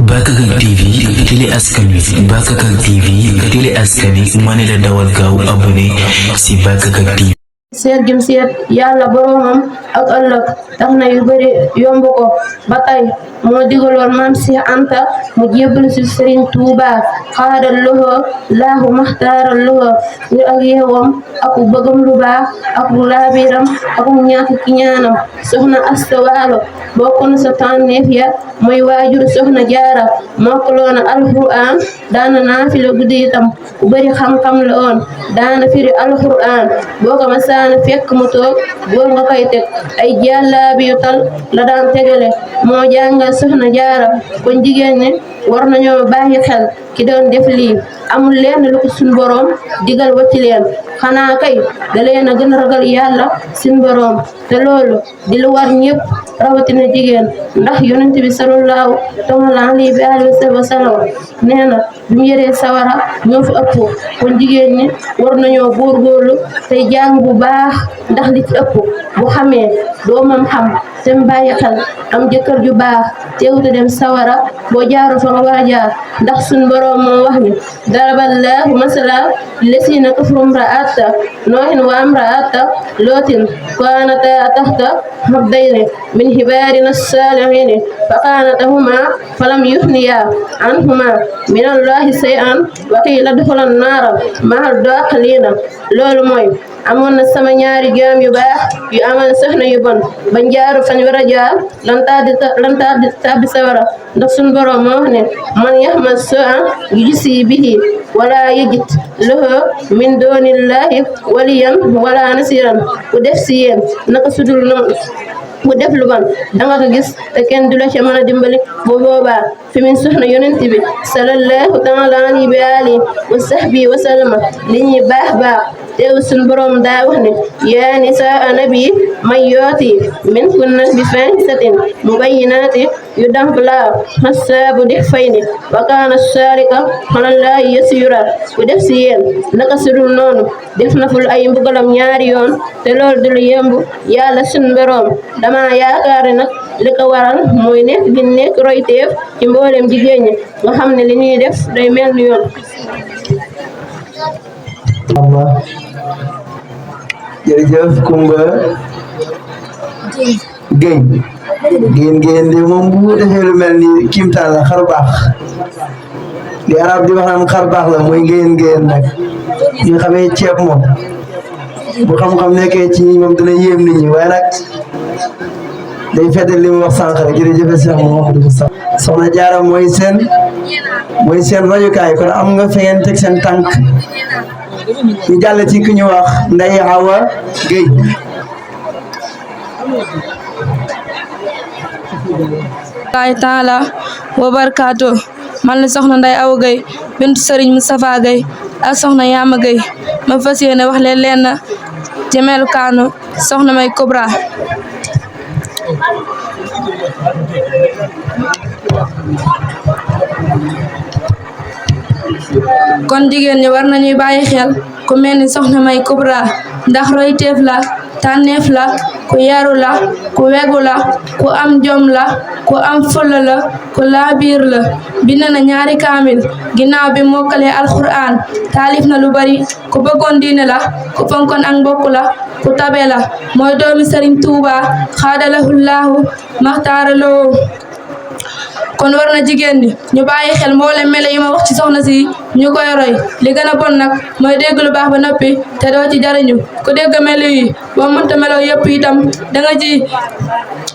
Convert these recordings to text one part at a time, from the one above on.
Bakakak TV télé askan wi Bakakak TV télé askan wi ma ne la dawal gaaw abonné si Bakakak TV. seet jëm seet yàlla boroomam ak ëllëg tax na yu bari yomb ko ba tey moo digaloon maam si Anta mu jébbalu si Sëriñ Tuuba xaadal loxo laahu maxtaaral loxo ñu ak yeewam aku bëggam lu baax aku laabiram aku ñàkk ki ñaanam soxna Asta Waalo bokk na sa tànneef ya mooy waajur soxna Jaara mokkaloona alxuraan daana naafila guddi itam ku bari xam-xam la woon daana firi alxuraan boo ko masaana fekk mu toog góor nga koy teg ay jàllaabi yu tal la daan tegale moo jàngal soxna Jaara kon jigéen ñi war nañoo bàyyi xel ki doon def lii amul lenn lu ko suñ boroom digal wacci leen xanaa kay da leen a gën a ragal yàlla suñ boroom te loolu di lu war ñëpp rawatina jigéen ndax yonent bi sallallahu alayhi wa sallam nee na bu ñu yëree sawara ñoo fi ëpp kon jigéen ñi war nañoo góorgóorlu tey jàng bu baax ndax li ci ëpp bu xamee doomam xam te mu bàyyi xel am jëkkër ju baax teewute dem sawara boo jaaru fa nga war a jaar ndax suñ boroom moo wax ni daraballahu masala lesina kafaru imra'ata noohin wa imra'ata lootin kaanataa tahta abdayni min ibaadina saalihiin fa kaanatahuma falam yughniyaa anhumaa minallahi shay'an wa qiila udxulaa naara ma'al daaxiliina loolu mooy amoon na sama ñaari jaam yu baax yu amal soxna yu bon bañ jaaru fañ war a jaar lan tàbbi sawara ndax suñ boroom moo wax ne man yaxmal su'an yujzi bihi wala yajid lahu min dunillahi waliyan wala nasiran ku def si yéen naka sudul noonu ku def lu bon danga ko gis te kenn du la ci mën a dimbali bu boobaa fi min soxna yonent bi sallallahu taala alayhi wa alihi wa sahbihi wa sallama li ñuy baax teew suñ boroom daa wax ne yaa nisaa nabi man yooti min kunna bi fahishatin mubayyinaati yudhib laahu hasaabu dihfayni wa kaana zaalika ala llaahi yasiira ku def si yéen naka sudul noonu def na ful ay mbugalam ñaari yoon te loolu du lu yemb yàlla suñ boroom dama yaakaar nag li ko waral mooy nekk gi nekk royteef ci mboolem jigéen ñi nga xam ne li ñuy def day mel ni yoon. jërëjëf Kumba Gueye ngeen de moom bu defee lu mel ni kimtaan la xar baax li arab di wax naan xar baax la mooy ngeen nag ñu xamee ceeb moom bu xam-xam nekkee ci ñi moom dina yéem nit ñi waaye nag day feddal li mu wax sànq rek jërëjëf Cheikh Mouhamadou Moustapha soxna Jaara mooy seen royukaay kon am nga fa ngeen teg seen tànk ñu jàll ci ku ñu wax Ndeye Awa Gueye laay taala wa barakaatu man la soxna Ndeye Awa Gueye bintu Serigne Moustapha Gueye ak soxna Yaama Gueye ma fas yéene wax leen leen ci melukaanu soxna May Kubra kon jigéen ñi war nañuy bàyyi xel ku mel ni soxna May Kubra ndax royteef la tànneef la ku yaru la ku wegu la ku am jom la ku am fulla la ku laabiir la bind na ñaari kaamil ginnaaw bi mokkalee alxuraan taalif na lu bari ku bëggoon diine la ku fonkoon ak mbokk la ku tabe la mooy doomi Sëriñ Tuuba xaadalahullaahu maxtaaraloo kon war na jigéen ñi ñu bàyyi xel mboolem melo yi ma wax ci soxna si ñu koy roy li gën a bon nag mooy dégg lu baax ba noppi te doo ci jariñu ku dégg melo yi boo mënta melo yëpp itam da nga ci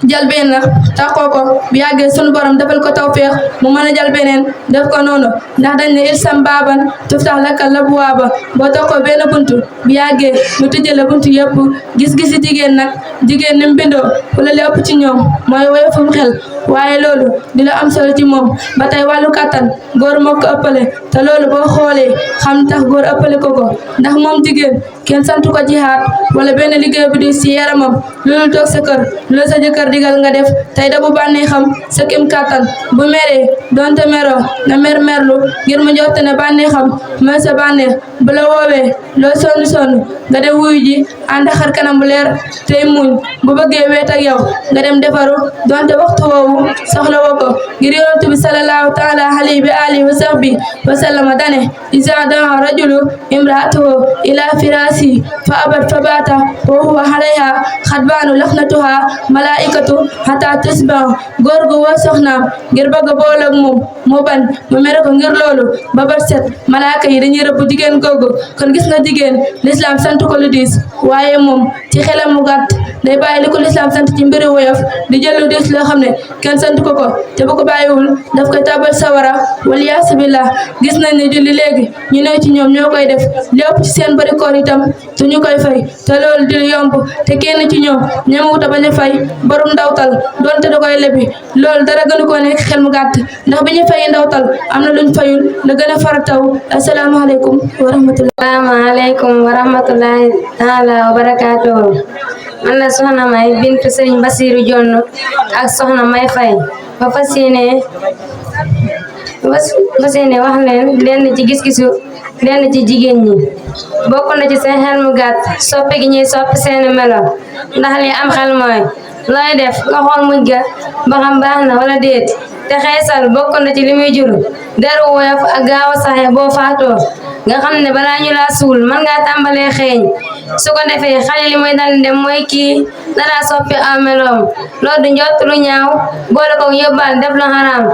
jël benn taxoo ko bu yàggee sunu borom defal ko tawfeex mu mën a jël beneen def ko noonu ndax dañ ne ilsam baaban tuftax laka labwaaba boo taxoo benn buntu bu yàggee mu tëjee la buntu yëpp gis-gisi jigéen nag jigéen ni mu bindoo wala li ëpp ci ñoom mooy woyofum xel waaye loolu di la am solo ci moom ba tey wàllu kàttan góor moo ko ëppale te loolu boo xoolee xam tax góor ëppale ko ndax moom jigéen kenn santu ko jihaad wala benn liggéey liggéey bu di si yaramam loolu toog sa kër loolu sa jëkkër digal nga def tey da bu bànnee xam sa kim kàttan bu meree donte meroo na merlu ngir mu jotte ne bànnee xam mooy sa bànneex bu la woowee loo sonn nga dem wuyu ji ànd xar kanam bu leer tey muñ bu bëggee weet ak yow nga dem defaru donte waxtu woowu soxla woo ko ngir yonent bi sallallahu taala alayhi wa alihi wa sahbi wa sallama dane iza daa rajulu imraatuhu ila firasi fa abat fa baata wa huwa alayha xadbaanu laxnatuha malaikatu hatta tusbahu góor gu woo soxnaam ngir bëgg boole ak moom mu bañ mu mere ko ngir loolu ba bët set malaaka yi dañuy rëbb jigéen googu kon gis nga jigéen l'islam sant ko lu diis waaye moom ci xelam mu gàtt day bàyyi li ko l'islam sant ci mbiri woyof di jël lu diis loo xam ne kenn sant ko te bu ko bàyyiwul daf koy tabal sawara waliyaasu billah gis nañ ne julli léegi ñu ne ci ñoom ñoo koy def lépp ci seen bari koor itam te ñu koy fay te loolu di yomb te kenn ci ñoom ñemewuta bañ a fay borom ndawtal donte da koy lebi loolu dara gënu ko nekk xel mu gàtt ndax bi ñu fay ndawtal am na luñ fayul la gën a farataw asalaamaaleykum wa rahmatullah. asalaamaaleykum wa rahmatullahi taala wa barakaatuhu man la soxna May bintu Sëriñ Basiru Jonn ak soxna May Fay ba fas yéene wax leen lenn ci gis-gisu lenn ci jigéen ñi bokk na ci seen xel mu gàtt soppi gi ñuy soppi seen melo ndax li am xel mooy looy def nga xool mujj ga ba xam baax na wala déet te xeesal bokk na ci li muy jur deru woyof ak gaaw a saxe boo faatoo nga xam ne balaa ñu laa suul mën ngaa tàmbalee xeeñ su ko defee xale li muy dal dem mooy kii dara soppi aw meloom loolu du njott lu ñaaw boole ko yóbbaal def lu xaraam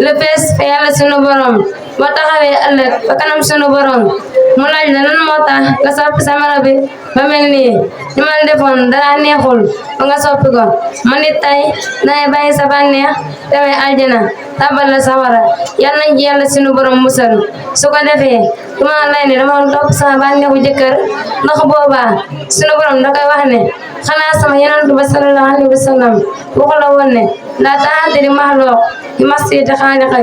lu fees fa yàlla sunu borom boo taxawee ëllëg fa kanam sunu borom mu laaj la lan moo tax nga soppi sa melo bi ba mel nii ni ma la defoon dara neexul ba nga soppi ko man it tey dangay bàyyi sa bànneex tewee aljana tabal la sawara yàlla nañ ci yàlla sunu borom musal su ko defee duma lay ne dama topp sama bànneexu jëkkër ndax boobaa sunu borom da koy wax ne xanaa sama yonent ba sallallahu alayhi wa sallam waxu la woon ne laa ta'ata li maxluuq bi ma'siyati xaaliq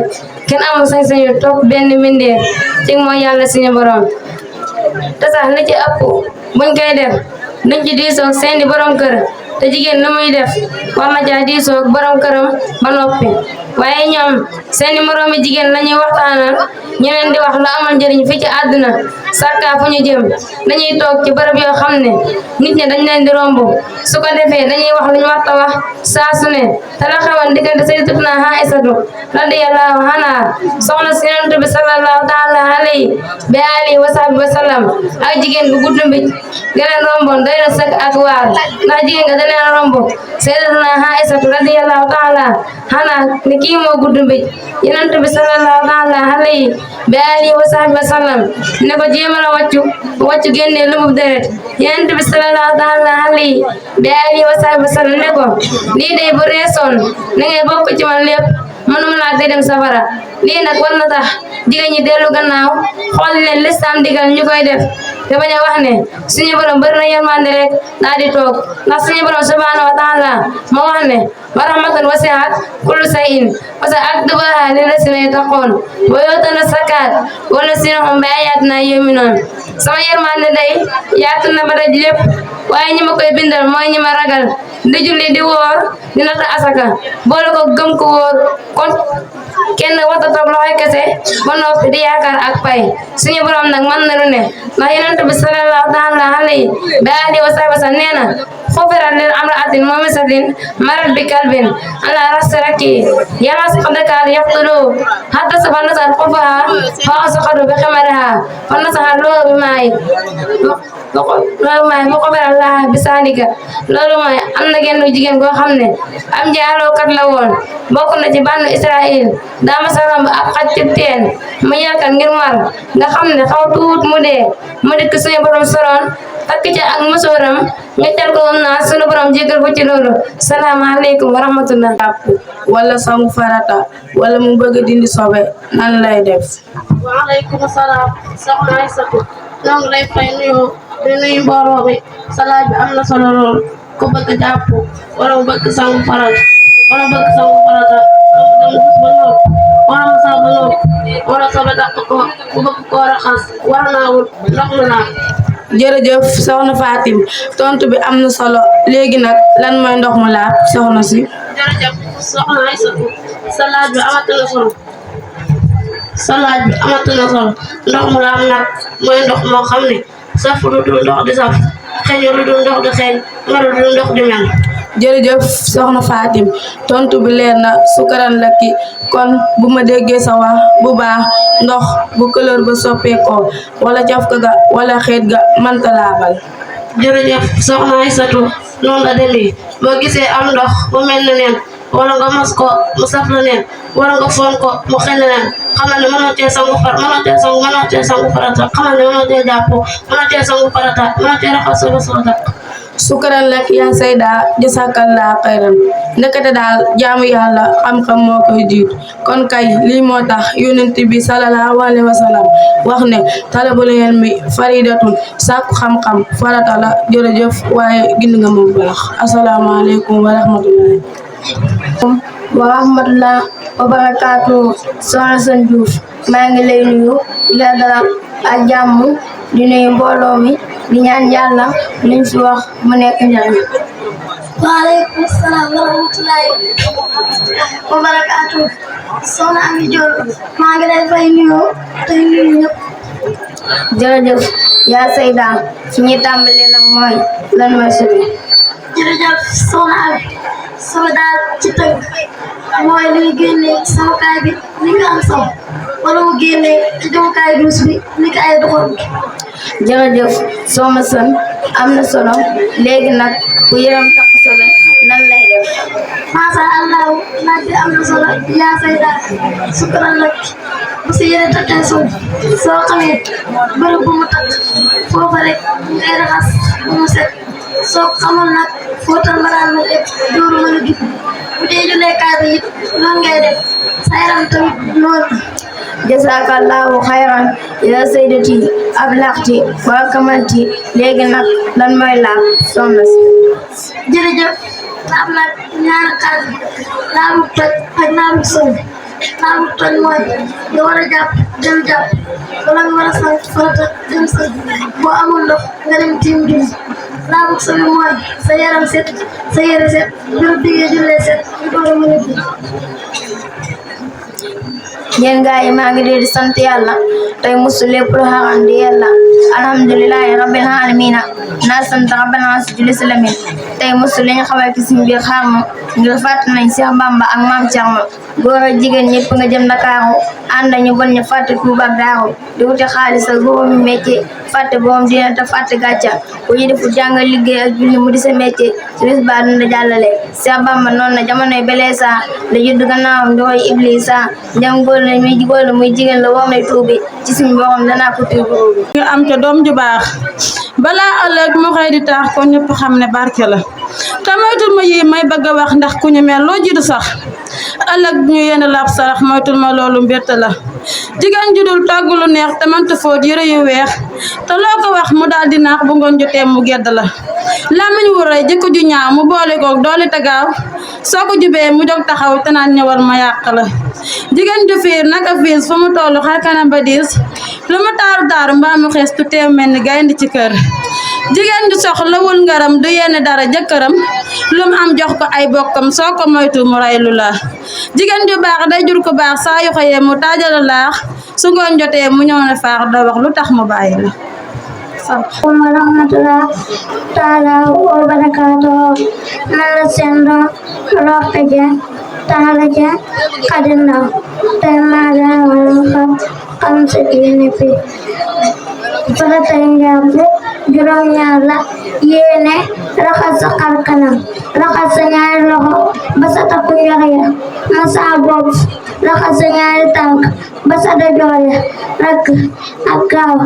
kenn amul sañ-sañu topp benn mbindeef ci mooy yàlla suñu borom te sax li ci ëpp buñ koy def duñ ci diisoog seeni borom kër te jigéen lu muy def war na caa diisoog borom këram ba noppi waaye ñoom seeni moroomi jigéen lañuy waxtaanal ñu leen di wax lu amal njëriñ fii ci àdduna sarka fu ñu jëm dañuy toog ci bërëb yoo xam ne nit ñi dañ leen di romb su ko defee dañuy wax lu ñu war a wax saa su ne te la xawoon diggante sayyidatuna Aysatu radiyallahu anha soxna si Yonent bi sallallahu taala alayhi bi alihi wa sahbihi wa sallam ak jigéen bu gudd mbi nga leen romboon doy na sëkk ak waar ndax jigéen nga da leen romb sayyidatuna Aysatu radiyallahu taala anha ne kii moo gudd mbi Yonent bi sallallahu taala alayhi bi alihi wa sahbihi wa sallam ne ko jéemal a wàccu génnee lumub deret Yonent bi sallallahu taala alayhi bi alihi wa sahbihi wa sallam ne ko lii day bu reesoon na ngay bokk ci man lépp mënuma laa tey dem safara lii nag war na tax jigéen ñi dellu gannaaw xool leen lislaam digal ñu koy def te bañ a wax ne suñu borom bari na yërmande rek daa di toog ndax suñu borom subhanahu wa taala moo wax ne wa rahmatan wasi'at kullu shay'in wa sa'aktubuha lillazina yattaqun wa yu'tuna zakat wallazina hum bi ayatina yu'minun sama yërmande day yaatu na ba daj lépp waaye ñi ma koy bindal mooy ñi ma ragal di julli di woor di natt asaka boole ko gëm ko wóor kon kenn wata toog loxoy kese ba noppi di yaakaar ak pay suñu borom nag mën na lu ne ndax Yonent bi sallallahu taala alayhi bi alihi wa sahbihi nee na xufira lil amra'atin mu'minatin marat bi kalbin ala rasi raki yamas qadakar yaqtulu hatta sa fanasat xufaha fa asqadu bi ximariha fa nasaha loo bi maay loolu mooy mu xobal Allah bi saalika loolu mooy am na genn jigéen goo xam ne am njaalookat la woon bokk na ci bànnu Israël daa ma sa romb ab xaj ci teen mu yaakaar ngir mar nga xam ne xaw tuut mu dee mu dikk suñu borom soroon takk ca ak musóoram ñu tel ko naa suñu borom jégal ko ci loolu salaamaaleykum wa rahmatullah wala sangu farata wala mu bëgg dindi sobe nan lay def. waaleykum salaam soxna Aysatu ñoo ngi lay fay nuyoo di nuyu mbooloo bi salaat bi am na solo lool ku bëgg jàpp wala mu bëgg sangu farata wala mu bëgg sangu farata wala mu dem ba nopp wala mu sax ba nopp wala sobe dàq ko ku bëgg koo raxas war naa wut ndox mu naan jërëjëf soxna Fatim tontu bi am na solo léegi nag lan mooy ndox mu laab soxna si. jërëjëf soxna Aysatu sa laaj bi amati na solo ndox mu laab nag mooy ndox moo xam ne saf lu dul ndox di saf xeeñ lu dul ndox di xeeñ mel lu dul ndox di mel. jërëjëf soxna Fatim tontu bi leer na sukaran la ki kon bu ma déggee sa wax bu baax ndox bu couleur ba soppeekoo wala cafka ga wala xeet ga mënta laabal. jërëjëf soxna Aysatu noonu la demee boo gisee am ndox bu mel ne neen wala nga mos ko mu saf la neen wala nga foon ko mu xel la neen xamal ne mënoo cee sangu farata xamal ne mënoo cee jàpp mënoo cee sangu farata mënoo cee raxas sa bés farata. sukaran lak yaa sayda jazakallah xayran ndekete daal jaamu yàlla xam-xam moo koy jiit kon kay lii moo tax yonent bi sallallahu alayhi wa sallam wax ne talabul ilmi faridatun sàkku xam-xam farata la jërëjëf waaye gind nga moom baax asalaamaaleykum wa rahmatullahi wa rahmatullah wa barakaatu soxna Sën Diouf maa ngi lay nuyu di la dalal ak jàmm di nuyu mbooloo mi di ñaan yàlla liñ fi wax mu nekk njariñ. waaleykum salaam wa rahmatullahi wa barakaatu soxna Ami Diop maa ngi lay fay nuyu tey nuyu ñëpp. jërëjëf yaa Seyda fi ñuy tàmbalee nag mooy lan mooy sobe. jërëjëf soxna Ami sobe daal ci tënk mooy luy génnee ci sawukaay bi ni nga am saw wala mu génnee ci demukaay duus bi ni ko ay doxoon. jërëjëf soxna Sën am na solo léegi nag ku yaram takk sobe nan lay def. macha allah laaj bi am na solo yaa Seyda sukkandiku nag bu si yéene takkee suuf soo xamee bërëb bu mu takk foofa rek ngay raxas bu mu set soo xamul nag fóotal mbaraan ma lépp dooru mën a jub bu dee julleekaay bi it noonu ngay def sa yaram tamit noonu. jazakallahu xayran yaa saydati ablaxti wa kamalti léegi nag lan mooy laab soxna si. jërëjëf laab nag ñaari xaaj laabu toj ak laabu sow laabu toj mooy nga war a jàpp dem jàpp wala nga war a sang farata dem sang boo amul ndox nga dem tiim julli laabu sow mooy sa yaram set sa yére set bërëb bi ngay jullee set ñu door a mën a julli. yéen gaa yi maa ngi leen di sant yàlla tey musu lépp lu xaram di yàlla alhamdulilahi rabbil alamina naa sant rabbana si julli si lamin tey musu li ñu xamal ki si mbir xarmu ngir fàtt nañ Seex Bamba ak Maam Cerno góor ak jigéen ñëpp nga jëm Ndakaaru ànd ñu bon ñu fàtte Tuuba ak Daaru di wuti xaalis ak boroom métier fàtte boroom dina te fàtte gàcca ku ñu defu jàng liggéey ak julli mu di sa métier su bis baa dunda jàllale Seex Bamba noonu na jamonoy beleesa la judd gannaawam di roy Iblisa njam góor la muy góor la muy jigéen la war may tuubi ci suñu borom danaa ko tuubi nga am ca doom ju baax balaa ëllëg mu xëy di tax ko ñëpp xam ne barke la te moytul ma yi may bëgg a wax ndax ku ñu mel loo jiitu sax ëllëg ñu yenn laab sarax moytul ma loolu mbirte la jigéen judul togg lu neex te mënta fóot yëre yu weex te loo ko wax mu daal di naax bu ngoon jotee mu gedd la làmmiñ wu rëy jikko ju ñaaw mu boole koog doole te gaaw soo ko jubee mu jóg taxaw te naan ñëwal ma yàq la jigéen ju fiir naka fiis fu mu tollu xar kanam ba diis lu mu taaru taaru mbaa mu xees tu teew mel ni gaynde ci kër jigéen ju soxlawul ngaram du yenn dara jëkkëram lu mu am jox ko ay bokkam soo ko moytu mu raylu la jigéen ju baax day jur ko baax saa yu xëyee mu taajala laax su ngoon jotee mu ñëw ne faax doo wax lu tax mu bàyyi la wa rahmatullah taala wa barakatuh man la seen doom Roqe Dieng Talla Dieng Khady Ndaw tey maa leen war a xam sa diine fi faratay njàpp juróom-ñaar la yéene raxas sa xar kanam raxas sa ñaari loxo ba sa takku njox ya masa bopp raxas sa ñaari tànk ba sa dajoor ya rakk ak gaaw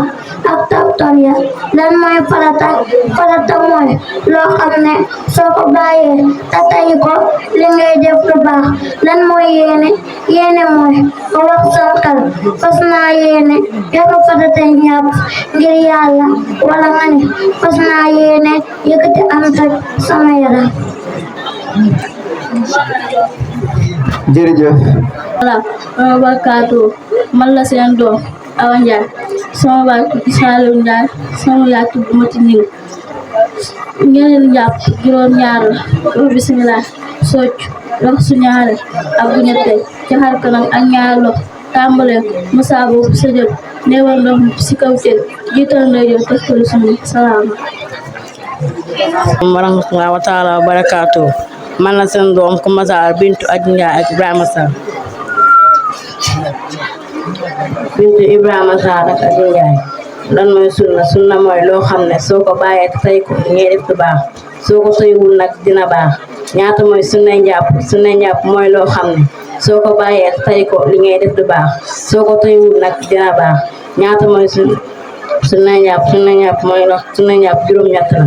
ak toptor ya lan mooy farata mooy loo xam ne soo ko bàyyee te tay ko li ngay def lu baax lan mooy yéene mooy nga wax sa xel fas naa yéene yokk faratay njàpp ngir yàlla wala nga ne fas naa yéene yëkkati am toj sama yaram. jërëjëf voilà barakaatu man la seen doom Awa Ndiaye sama baay tudd Saliou Ndiaye sama yaay tudd Mati Ning ngeen jàpp juróom-ñaar la bismillah socc loxo su ñaare ak bu ñetteel ci xar kanam ak ñaari loxo tàmbalee musaabu sa jël neewal ndox si kaw cër jiital ndeyjoor tëftalu suñu salaama wa rahmatullahi wa taala wa barakaatu man la seen doom Coumba Sarr Bintu Aji Ndiaye ak Ibrahima Sarr Bintu Ibrahima Sarr ak Aji Ndiaye lan mooy sunna mooy loo xam ne soo ko bàyyee tey ko ngay def du baax soo ko tëywul nag dina baax ñaata mooy sunnay njàpp mooy loo xam ne soo ko bàyyee tey ko li ngay def du baax soo ko tëywul nag dina baax ñaata mooy sunnay njàpp mooy loo sunnay njàpp juróom-ñett la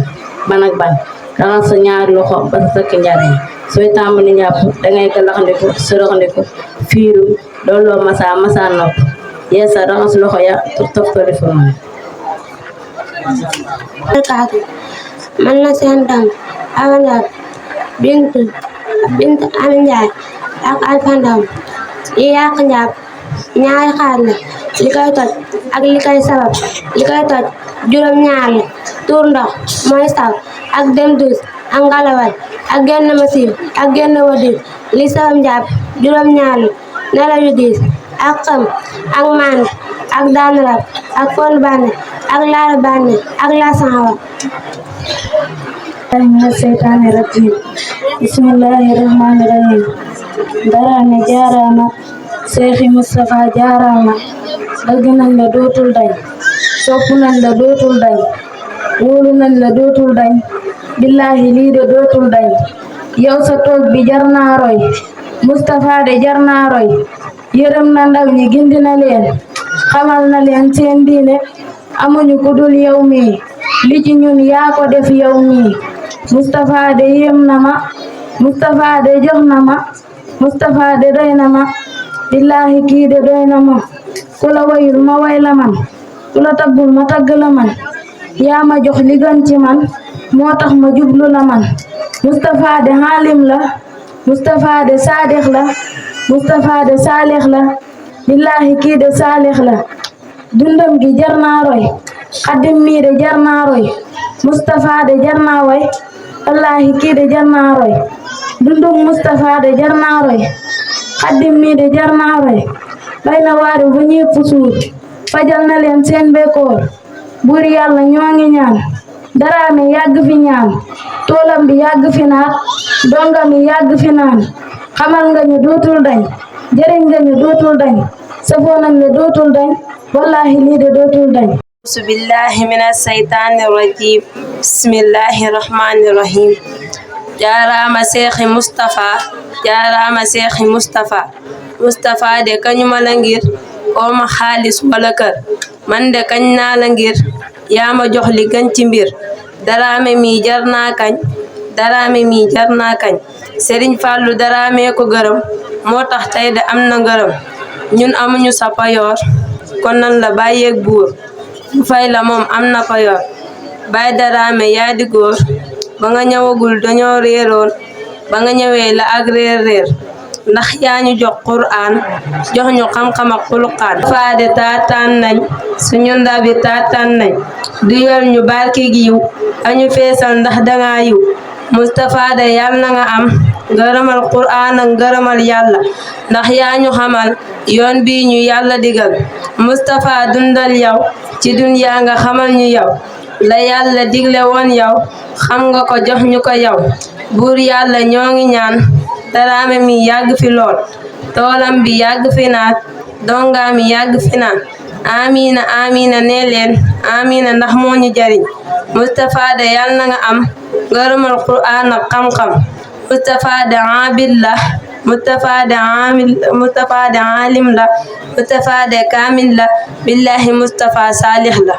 ban ak ban raxas sa ñaari loxo ba sa sakki njariñ sooy tàmbali njàpp dangay galaxndiku soroxndiku fiiru looloo masa nopp yeesa raxas loxo ya toftali fu barakaatu man la seen doom Awa Ndiaye Bintu Ami Ndiaye ak Alpha Ndom yi yàq njàpp ñaari xaaj la li koy toj ak li koy sabab li koy toj juróom-ñaar la tuur ndox mooy saw ak dem dus ak ngalawal ak genn masiir ak genn wadiir li sabab njàpp juróom-ñaar la nelaw yu diis ak xam ak mànd ak daan rab ak fon bànne ak laal bànne ak lasanwa mina seytaani rajiim bismillaahi rahmaani rahiim Daraame jaaraama Seexi Mustafa jaaraama bëgg nañ la dootul dañ sopp nañ la dootul dañ wóolu nañ la dootul dañ billaahi lii de dootul dañ yow sa toog bi jar naa roy Mustafa de jar naa roy yërëm na ndaw ñi gindi na leen xamal na leen seen diine amuñu ku dul yow mii li ci ñun yaa ko def yow mii Mustafa de yéem na ma Mustafa de jox na ma Mustafa de doy na ma billaahi kii de doy na ma ku la wayul ma way la man ku la taggul ma tagg la man yaa ma jox li gën ci man moo tax ma jublu la man Mustafa de xaalim la Mustafa de saadix la Mustafa de saalix la billaahi kii de saalix la dundam gi jar naa roy xaddim mii de jar naa roy Mustafa de jar naa way wallaahi kii de jar naa roy dundum Mustafa de jar naa roy xaddim mii de jar naa roy bay na waari bu ñépp suur fajal na leen seen bekkoor buur yàlla ñoo ngi ñaan Daraame yàgg fi ñaan toolam bi yàgg fi naat dongam yi yàgg fi naan xamal nga ñu dootul dañ jëriñ nga ñu dootul dañ safoo nañ la dootul dañ wallaahi lii de dootul dañ auzu billahi mina saytaani rajiim bismillahi rahmaani rahiim jaaraama seexi Mustafa de kañu ma la ngir oo ma xaalis wala kër man de kañ naa la ngir yaa ma jox li gën ci mbir Daraame mi jar naa kañ Sëriñ Fallu Daraame ko gërëm moo tax tey de am na ngërëm ñun amuñu sa payoor kon nan la bàyyeeg buur bu fay la moom am na payoor Baay Daraame yaa di góor ba nga ñëwagul dañoo réeroon ba nga ñëwee la ak réer ndax yaa ñu jox Qur'an jox ñu xam-xam ak xuluqaan faade taataan nañ suñu ndabi taataan nañ du yor ñu barke giiw añu feesal ndax danga yiw Mustafa de yàlla na nga am ngërëmal Qur'an ak ngërëmal yàlla ndax yaa ñu xamal yoon bi ñu yàlla digal Mustafa dundal yow ci dunyaa nga xamal ñu yow la yàlla digle woon yow xam nga ko jox ñu ko yow buur yàlla ñoo ngi ñaan Daraame mi yàgg fi lool toolam bi yàgg fi naat dongaa mi yàgg fi naan amina amina nee leen amina ndax moo ñu jariñ Mustafa de yàlla na nga am ngërëmal Qur'an ak xam-xam Mustafa de abid la Mustafa de alim la Mustafa de kaamil la billahi Mustafa saalix la